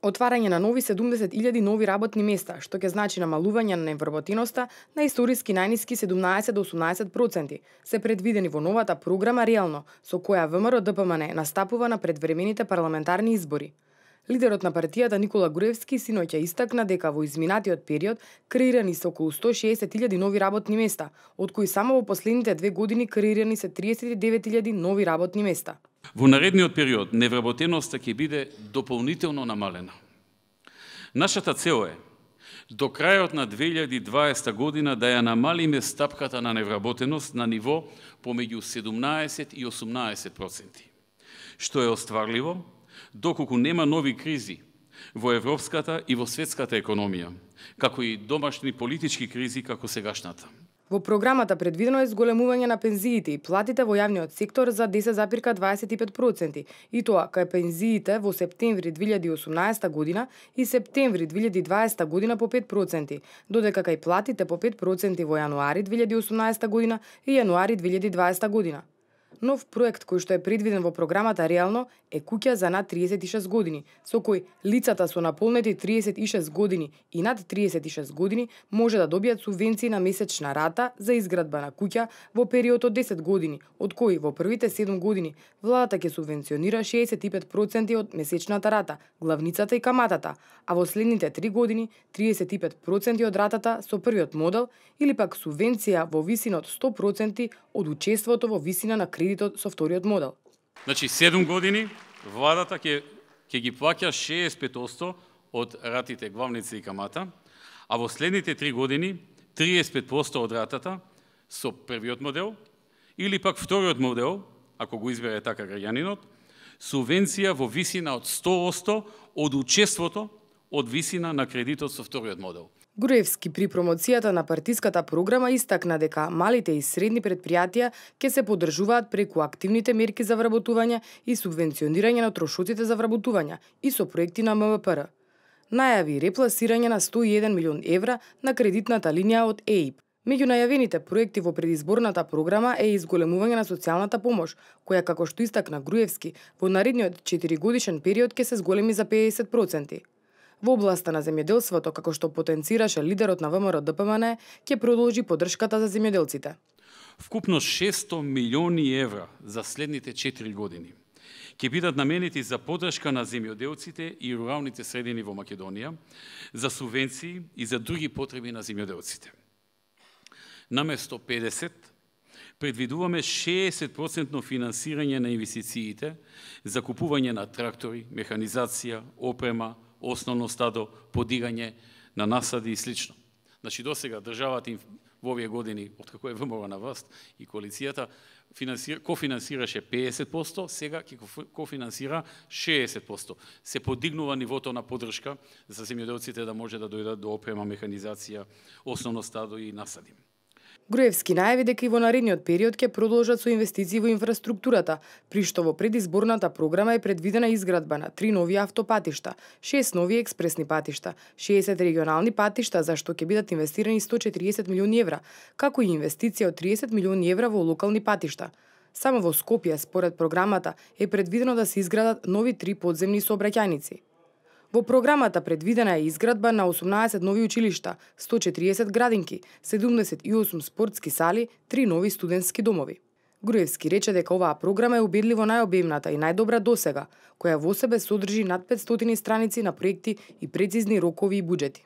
Отварање на нови 70.000 нови работни места, што ќе значи намалување на невработеноста на историски најниски 17 до 18%, се предвидени во новата програма реално, со која ВМРО-ДПМН настапува на предвремените парламентарни избори. Лидерот на партијата Никола Груевски синоќа истакна дека во изминатиот период креирани се околу 160.000 нови работни места, од кои само во последните 2 години креирани се 39.000 нови работни места. Во наредниот период невработеноста ќе биде дополнително намалена. Нашата цел е до крајот на 2020 година да ја намалиме стапката на невработеност на ниво помеѓу 17 и 18%, што е остварливо доколку нема нови кризи во европската и во светската економија, како и домашни политички кризи како сегашната. Во програмата предвидено е зголемување на пензиите и платите во јавниот сектор за 10,25%, и тоа кај пензиите во септември 2018 година и септември 2020 година по 5%, додека кај платите по 5% во јануари 2018 година и јануари 2020 година. Нов проект кој што е предвиден во програмата реално е куќа за над 36 години, со кој лицата со наполнети 36 години и над 36 години може да добијат субвенции на месечна рата за изградба на куќа во период од 10 години, од кои во првите 7 години владата ќе субвенционира 65% од месечната рата, главницата и каматата, а во следните 3 години 35% од ратата со првиот модел или пак субвенција во висина од 100% од учеството во висина на кредитот со вториот модел. Значи 7 години владата ќе ги плаќа 65% од ратите главница и камата, а во следните 3 години 35% од ратата со првиот модел или пак вториот модел, ако го избере така граѓанинот, субвенција во висина од 100% од учеството од висина на кредитот со вториот модел. Груевски при промоцијата на партиската програма истакна дека малите и средни предпријатија ќе се поддржуваат преку активните мерки за вработување и субвенционирање на трошоците за вработување и со проекти на МВПР. Најави репласирање на 101 милион евра на кредитната линија од ЕИП. Меѓу најавените проекти во предизборната програма е изголемување на социјалната помош, која, како што истакна Груевски, во наредниот 4-годишен период ќе се зголеми за 50%. Во областа на земјоделството, како што потенцираше лидерот на ВМРО-ДПМН, ќе продолжи поддршката за земјоделците. Вкупно 600 милиони евра за следните 4 години ќе бидат наменети за поддршка на земјоделците и руралните средини во Македонија, за субвенции и за други потреби на земјоделците. Наместо 50, предвидуваме 60% финансирање на инвестициите за купување на трактори, механизација, опрема, основно стадо, подигање на насади и слично. Значи, досега државата во овие години, откако е ВМРО на власт и коалицијата, кофинансираше 50%, сега ќе кофинансира 60%. Се подигнува нивото на поддршка за земјоделците да може да дојдат до опрема, механизација, основно стадо и насади. Груевски најави дека и во наредниот период ќе продолжат со инвестиции во инфраструктурата, при што во предизборната програма е предвидена изградба на 3 нови автопатишта, 6 нови експресни патишта, 60 регионални патишта за што ќе бидат инвестирани 140 милиони евра, како и инвестиција од 30 милиони евра во локални патишта. Само во Скопје, според програмата, е предвидено да се изградат нови 3 подземни сообраќајници. Во програмата предвидена е изградба на 18 нови училишта, 140 градинки, 78 спортски сали, 3 нови студентски домови. Груевски рече дека оваа програма е убедливо најобемната и најдобра досега, која во себе содржи над 500 страници на проекти и прецизни рокови и буџети.